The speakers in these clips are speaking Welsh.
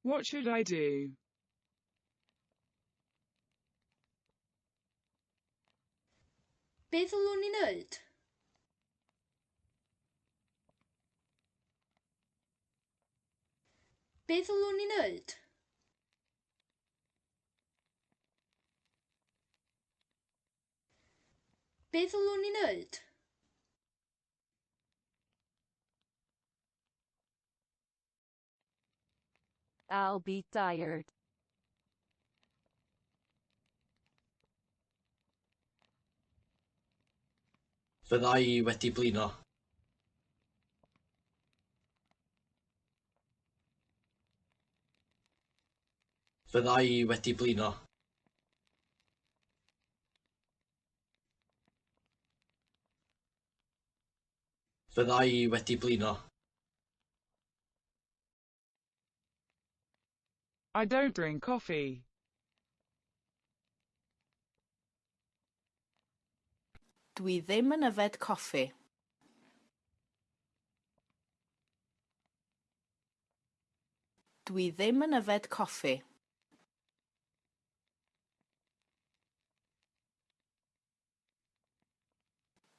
What should I do? Be ddylwn i wneud? Be ddylwn i wneud? Be ddylwn i wneud? I'll be tired. Fydda i wedi blino. Fydda i wedi blino. Fydda i wedi blino. I don't drink coffee. Dwi ddim yn yfed coffi. Dwi ddim yn yfed coffi.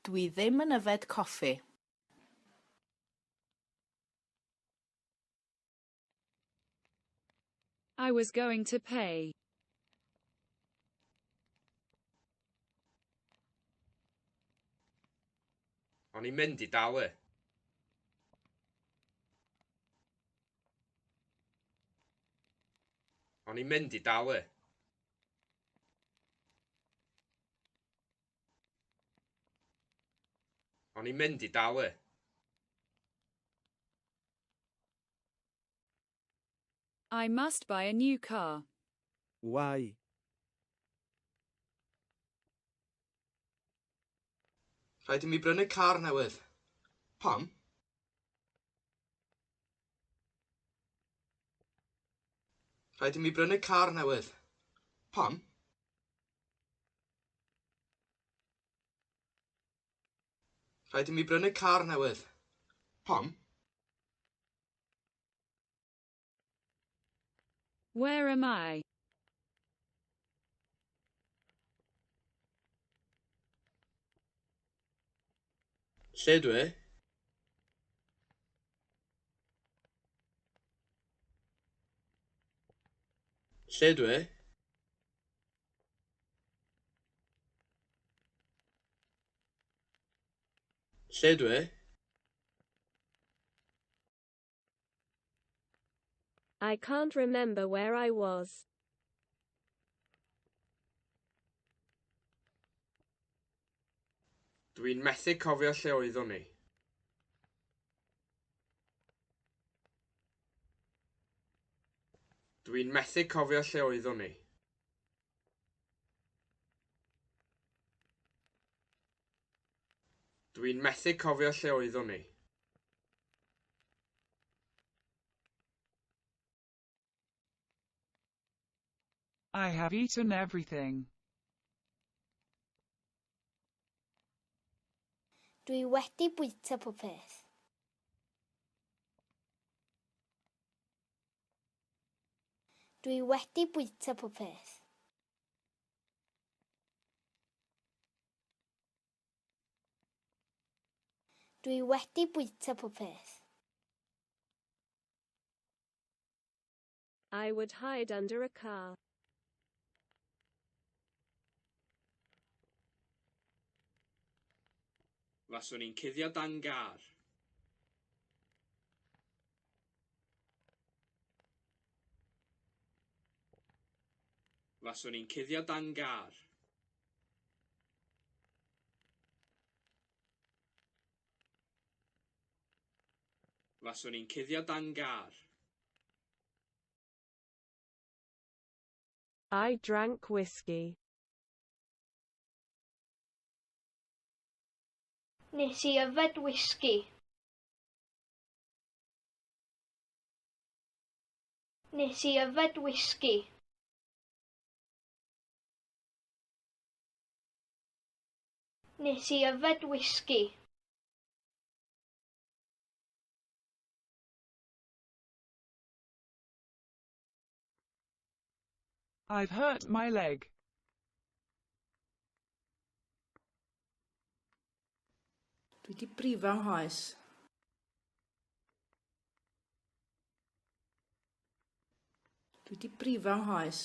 Dwi ddim yn yfed coffi. I was going to pay. O'n i'n mynd i dalu. O'n i'n mynd i dalu. O'n i'n mynd i dalu. I must buy a new car. Why? Rhaid i mi brynu car newydd. Pam? Rhaid i mi brynu car newydd. Pam? Rhaid i mi brynu car newydd. Pam? Where am I? Lle dwi? Lle dwi? Lle dwi? I can't remember where I was. Dwi'n methu cofio lle oeddwn i. Dwi'n methu cofio lle oeddwn i. Dwi'n methu cofio lle oeddwn i. I have eaten everything. Dwi wedi bwyta popeth. Dwi wedi bwyta popeth. Dwi wedi bwyta popeth. I would hide under a car. Faswn i'n cuddio dan gar. Faswn i'n cuddio dan gar. Faswn i'n cuddio dan gar. I drank whiskey. Nes i yfed wisgi. Nes i yfed wisgi. Nes i yfed wisgi. I've hurt my leg. Dwi 'di brifo 'nghoes. Dwi 'di brifo 'nghoes.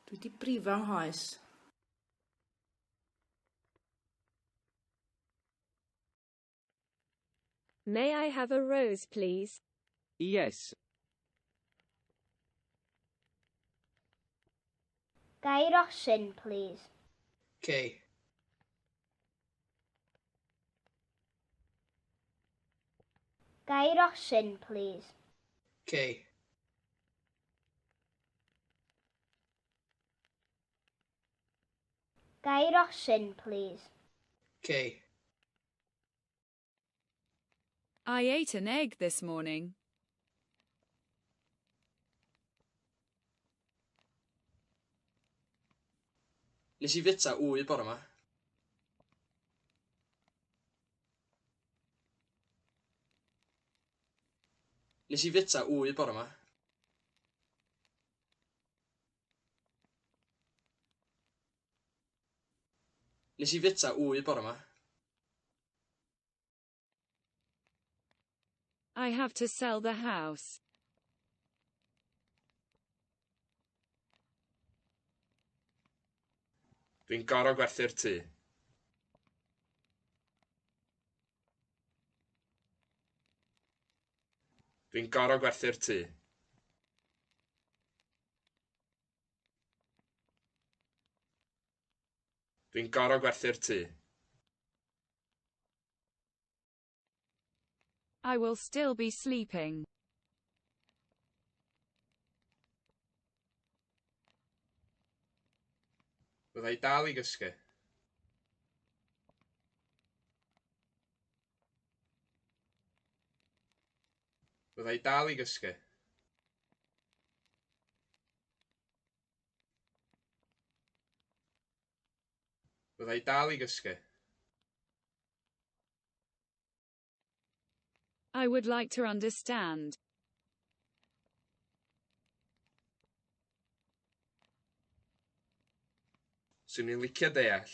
Dwi 'di brifo 'nghoes. May I have a rose, please? Yes. Ga i rosyn, plîs? Cei. Ga i rosyn, plîs? Cei. Ga i rosyn, plîs? Cei. I ate an egg this morning. Nes i fyta wy bore 'ma. Nes i fyta wy bore 'ma. Nes i fyta wy bore 'ma. I have to sell the house. Dwi'n gorfod gwerthu'r tŷ. Dwi'n gorfod gwerthu'r tŷ. Dwi'n gorfod gwerthu'r tŷ. I will still be sleeping. Fydda i dal i gysgu. Fydda i dal i gysgu. Fydda i dal i gysgu. I would like to understand. Swn i'n licio deall.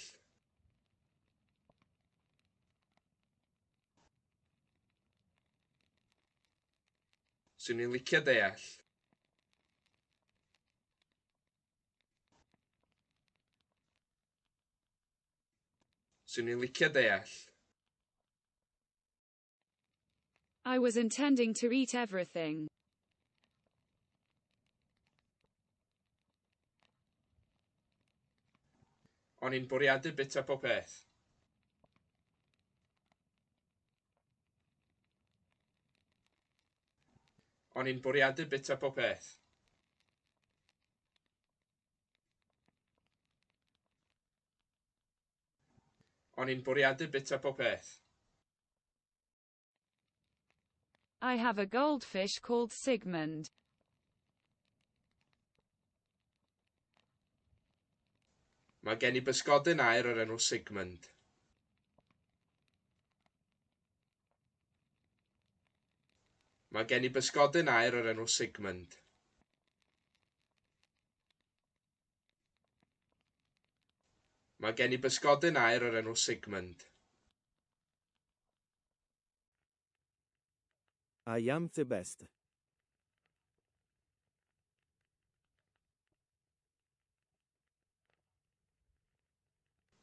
Swn i'n licio deall. Swn i'n licio deall. I was intending to eat everything. O'n i'n bwriadu bwyta pob peth. O'n i'n bwriadu bwyta pob peth. O'n i'n bwriadu bwyta pob peth. I have a goldfish called Sigmund. Mae gen i bysgodyn aur o'r enw Sigmund. Mae gen i bysgodyn aur o'r enw Sigmund. Mae gen i bysgodyn aur o'r enw Sigmund. I am the best.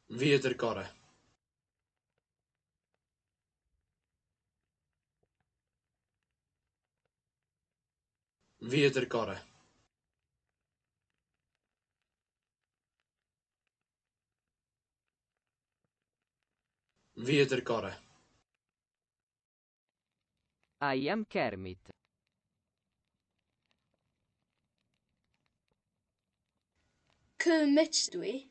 Fi ydy'r gorau. Fi ydy'r gorau. Fi ydy'r gorau. I am Kermit. Kermit dwi.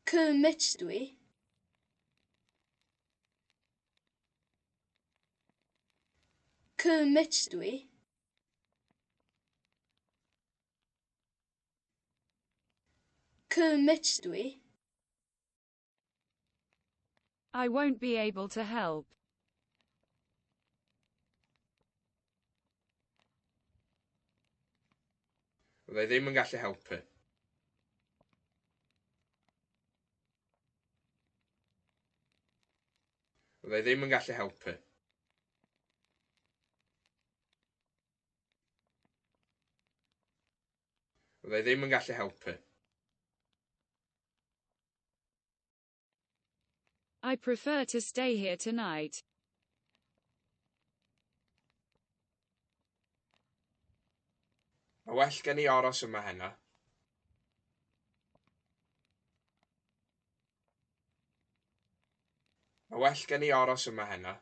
Kermit dwi. Kermit dwi. Kermit dwi. I won't be able to help. Fydda i ddim yn gallu helpu. Fydda i ddim yn gallu helpu. Fydda i ddim yn gallu helpu. I prefer to stay here tonight. Mae well gen i aros yma heno. Mae well gen i aros yma heno.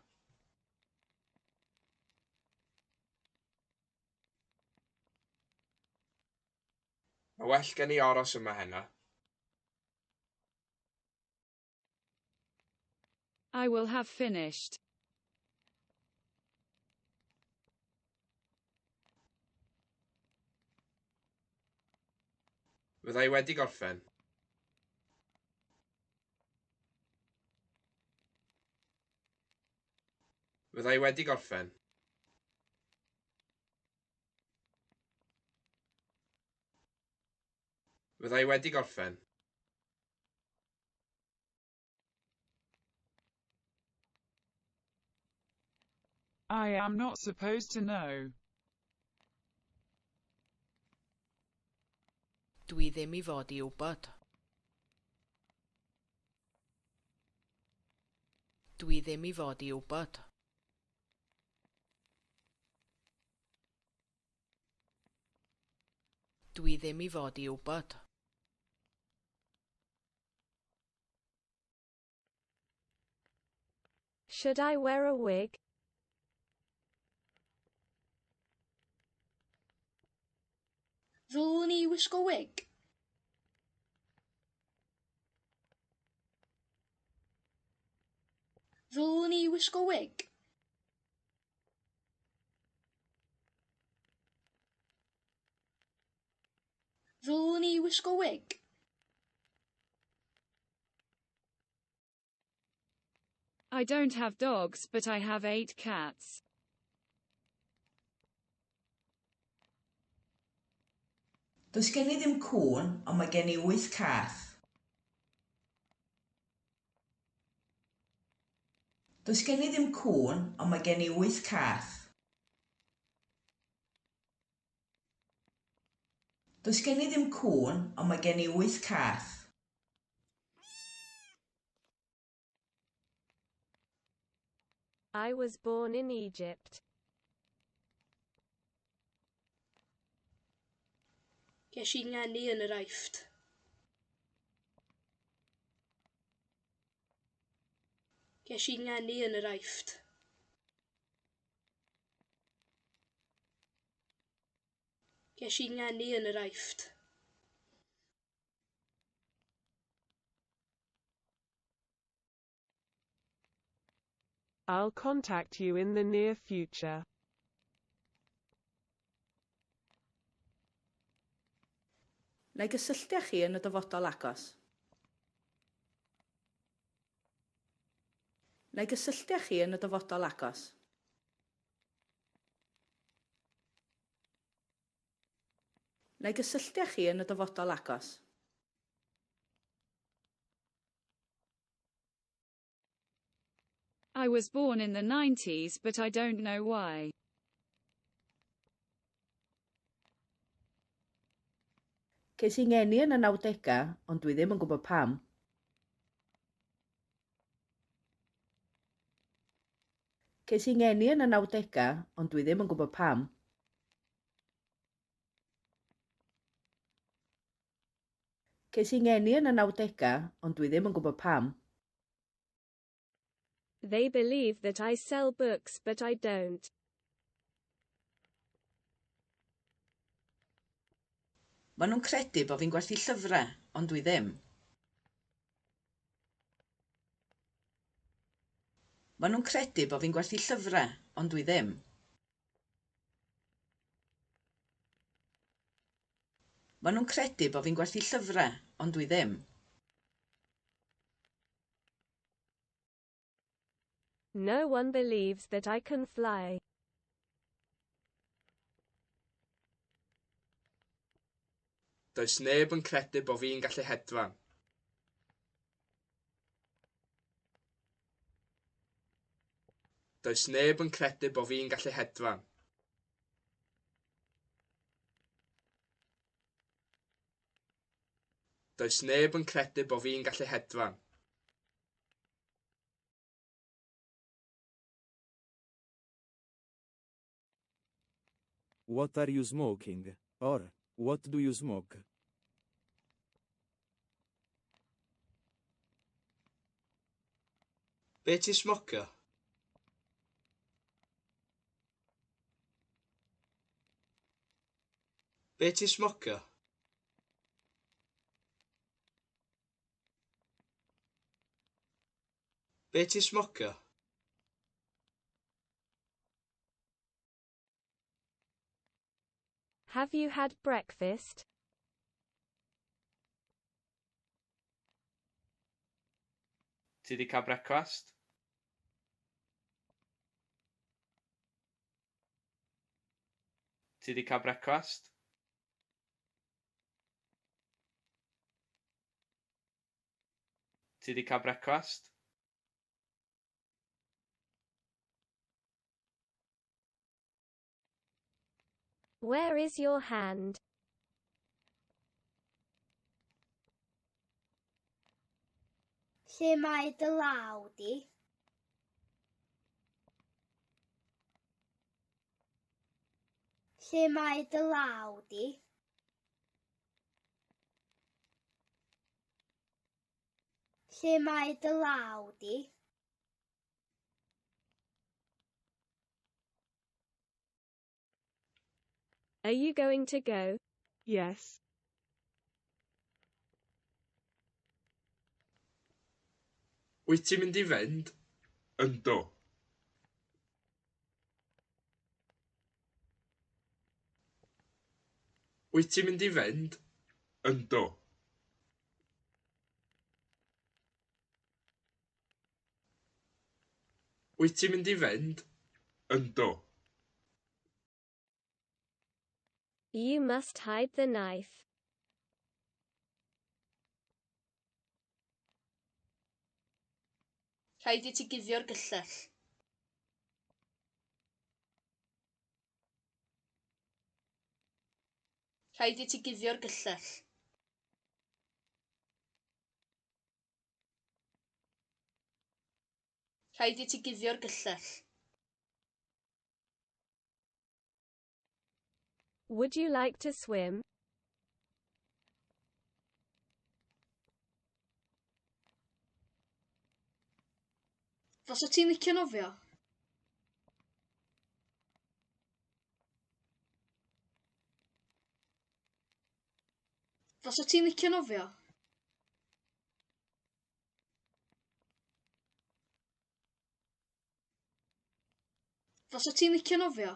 Mae well gen i aros yma heno. I will have finished. Fydda i wedi gorffen. Fydda i wedi gorffen. Fydda i wedi gorffen. I am not supposed to know. Dwi ddim i fod i wybod. Dwi ddim i fod i wybod. Dwi ddim i fod i wybod. Should I wear a wig? Ddylwn i wisgo wig? Ddylwn i wisgo wig? Ddylwn i wisgo wig? I don't have dogs, but I have 8 cats. Does gen i ddim cŵn, ond mae gen i 8 cath. Does gen i ddim cŵn, ond mae gen i 8 cath. Does gen i ddim cŵn, ond mae gen i 8 cath. I was born in Egypt. Ges i ngeni yn yr Aifft. Ges i ngeni yn yr Aifft. Ges i ngeni yn yr Aifft. I'll contact you in the near future. Wna i gysylltu â chi yn y dyfodol agos. Wna i gysylltu â chi yn y dyfodol agos. Wna i gysylltu â chi yn y dyfodol agos. I was born in the 90s, but I don't know why. Ces i ngeni yn y 90au, ond dwi ddim yn gwybod pam. Ces i ngeni yn y 90au, ond dwi ddim yn gwybod pam. Ces i ngeni yn y 90au, ond dwi ddim yn gwybod pam. They believe that I sell books, but I don't. Maen nhw'n credu bo' fi'n gwerthu llyfrau, ond dwi ddim. Maen nhw'n credu bo' fi'n gwerthu llyfrau, ond dwi ddim. Maen nhw'n credu bo' fi'n gwerthu llyfrau, ond dwi ddim. No one believes that I can fly. Does neb yn credu bo fi'n gallu hedfan. Does neb yn credu bo fi'n gallu hedfan. Does neb yn credu bo fi'n gallu hedfan. What are you smoking? Or, what do you smoke? Be ti'n smocio? Be ti'n smocio? Be ti'n smocio? Have you had breakfast? Ti 'di cael brecwast? Ti 'di cael brecwast? Ti 'di cael brecwast? Where is your hand? Lle mae dy law di? Lle mae dy law di? Lle mae dy law di? Are you going to go? Yes. Wyt ti'n mynd i fynd? Yndw. Wyt ti'n mynd i fynd? Yndw. Wyt ti'n mynd i fynd? Yndw. You must hide the knife. Rhaid i ti guddio'r gyllell. Rhaid i ti guddio'r gyllell. Rhaid i ti guddio'r gyllell. Would you like to swim? Fasat ti'n licio nofio? Fasat ti'n licio nofio? Fasat ti'n licio nofio?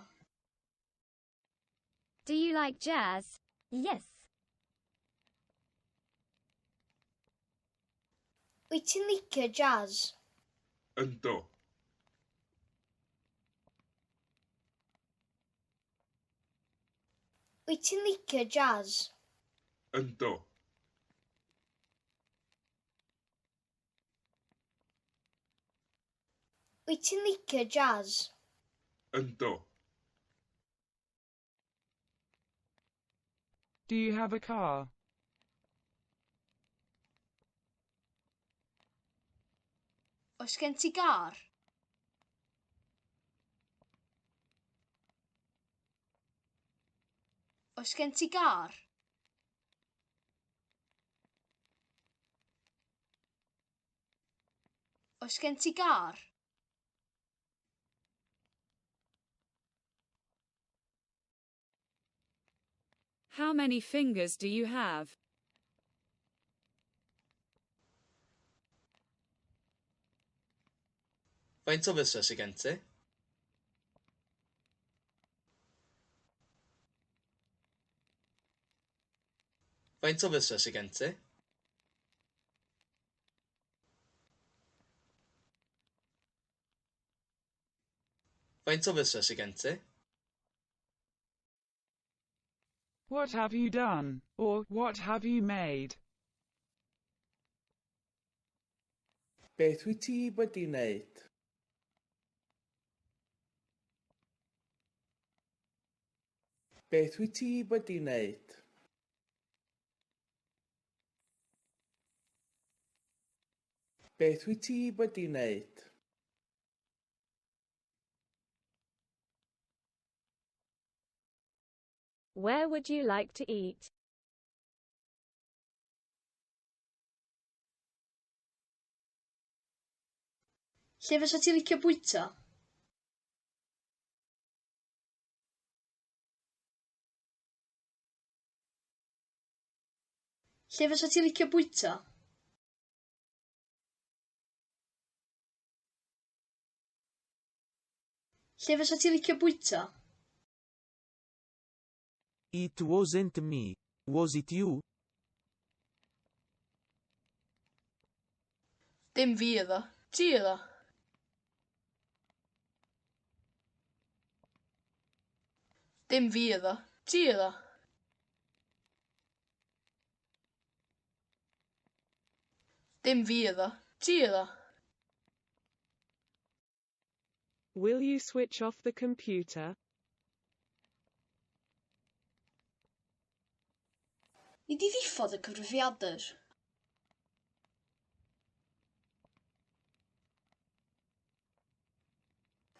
Do you like jazz? Yes. Wyt ti'n licio jazz? Yndw. Wyt ti'n licio jazz? Yndw. Wyt ti'n licio jazz? Yndw. Do you have a car? Oes gen ti gar? Oes gen ti gar? Oes gen ti gar? How many fingers do you have? Faint o fysedd sy gen ti? Faint o fysedd sy gen ti? Faint o fysedd sy gen ti? What have you done? Or, what have you made? Beth wyt ti wedi wneud? Beth wyt ti wedi wneud? Beth wyt ti wedi wneud? Where would you like to eat? Lle fysa ti'n licio bwyta? Lle fysa ti'n licio bwyta? Lle fysa ti'n licio bwyta? It wasn't me. Was it you? Dim fi oedd o. Ti oedd o. Dim fi oedd o. Ti oedd o. Dim fi oedd o. Ti oedd o. Will you switch off the computer? Nei di ddiffodd y cyfrifiadur?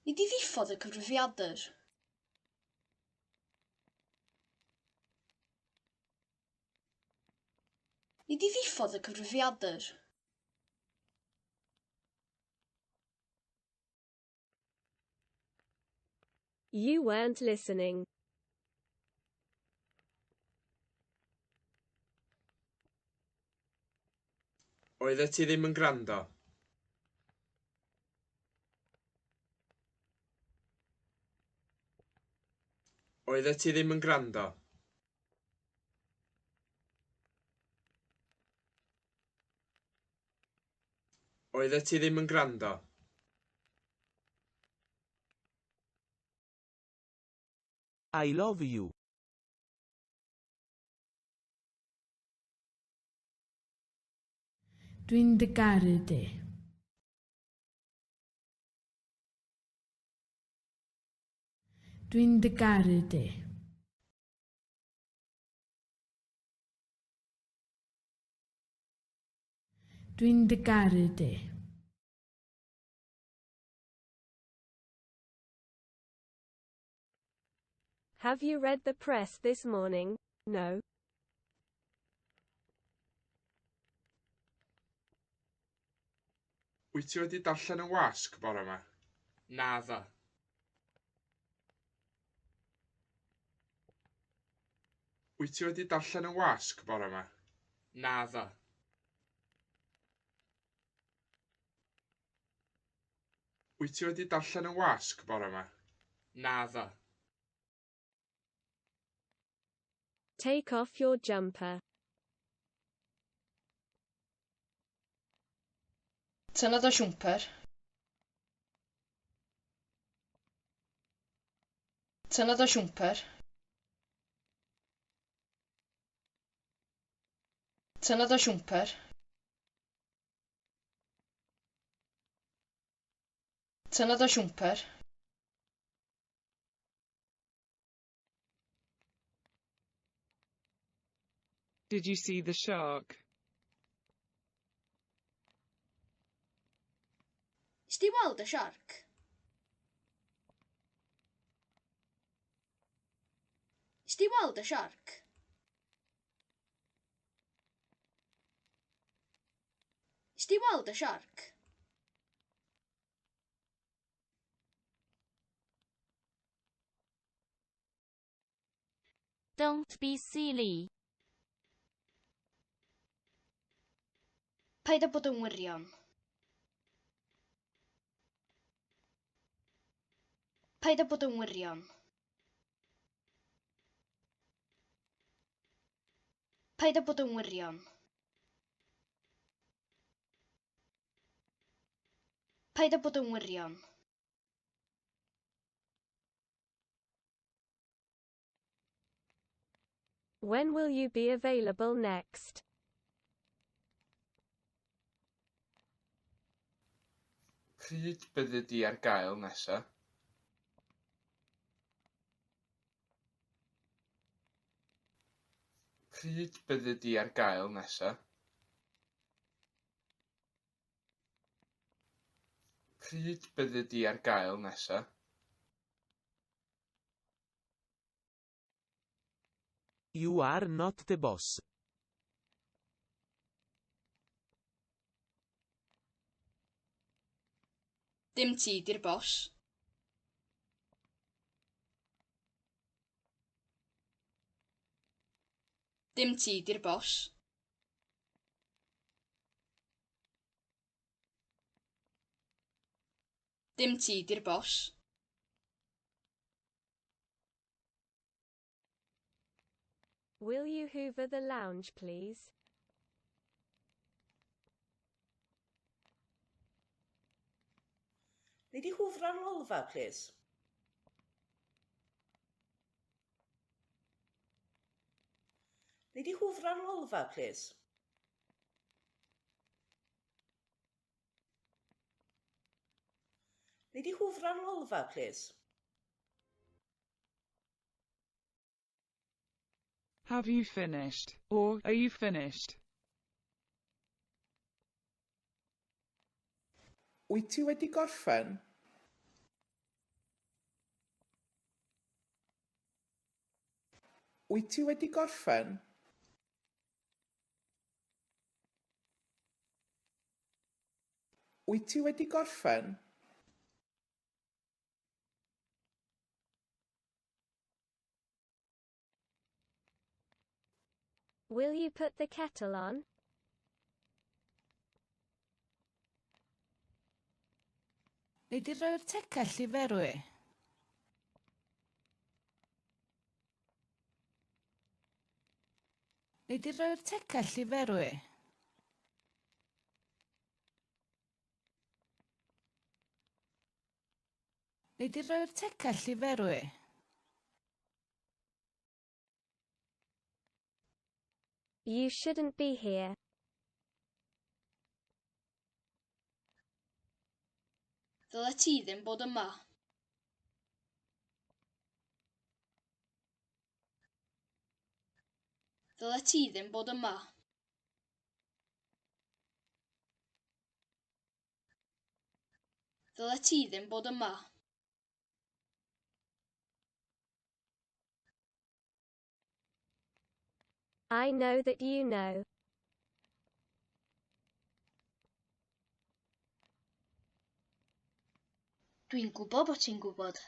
Nei di ddiffodd y cyfrifiadur? Nei di ddiffodd y cyfrifiadur? You weren't listening. Oeddet ti ddim yn gwrando. Oeddet ti ddim yn gwrando. Oeddet ti ddim yn gwrando. I love you. Dwi'n dy garu di. Dwi'n dy garu di. Dwi'n dy garu di. Have you read the press this morning? No. Wyt ti wedi darllen y wasg bore 'ma? Naddo. Wyt ti wedi darllen y wasg bore 'ma? Naddo. Wyt ti wedi darllen y wasg bore 'ma? Naddo. Take off your jumper. Tynna dy siwmper. Tynna dy siwmper. Tynna dy siwmper. Tynna dy siwmper. Did you see the shark? Nes di weld y siarc? Nes di weld y siarc? Nes di weld y siarc? Don't be silly. Paid â bod yn wirion. Paid â bod yn wirion. Paid â bod yn wirion. Paid â bod yn wirion. When will you be available next? Pryd byddi di ar gael nesa? Pryd byddi di ar gael nesa? Pryd byddi di ar gael nesa? You are not the boss. Dim ti 'di'r bos. Dim ti 'di'r bos. Dim ti 'di'r bos. Will you hoover the lounge, please? Nei di hwfro'r lolfa, plis? Nei di hwfro'r lolfa, plis? Nei di hwfro'r lolfa, plis? Have you finished? Or, are you finished? Wyt ti wedi gorffen? Wyt ti wedi gorffen? Wyt ti wedi gorffen? Will you put the kettle on? Nei di roi'r tegell i ferwi? Nei di roi'r tegell i ferwi? Nei di roi'r tegell i ferwi? You shouldn't be here. Ddylet ti ddim bod yma. Ddylet ti ddim bod yma. Ddylet ti ddim bod yma. I know that you know. Dwi'n gwybod bod ti'n gwybod.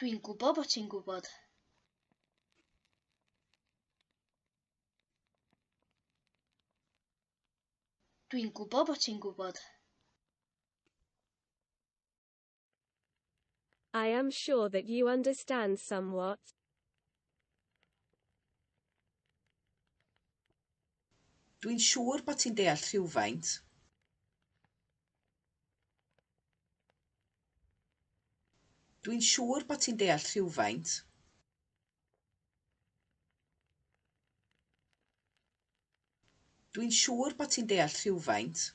Dwi'n gwybod bod ti'n gwybod. Dwi'n gwybod bod ti'n gwybod. I am sure that you understand somewhat. Dwi'n siŵr bod ti'n deall rhywfaint. Dwi'n siŵr bod ti'n deall rhywfaint. Dwi'n siŵr bod ti'n deall rhywfaint.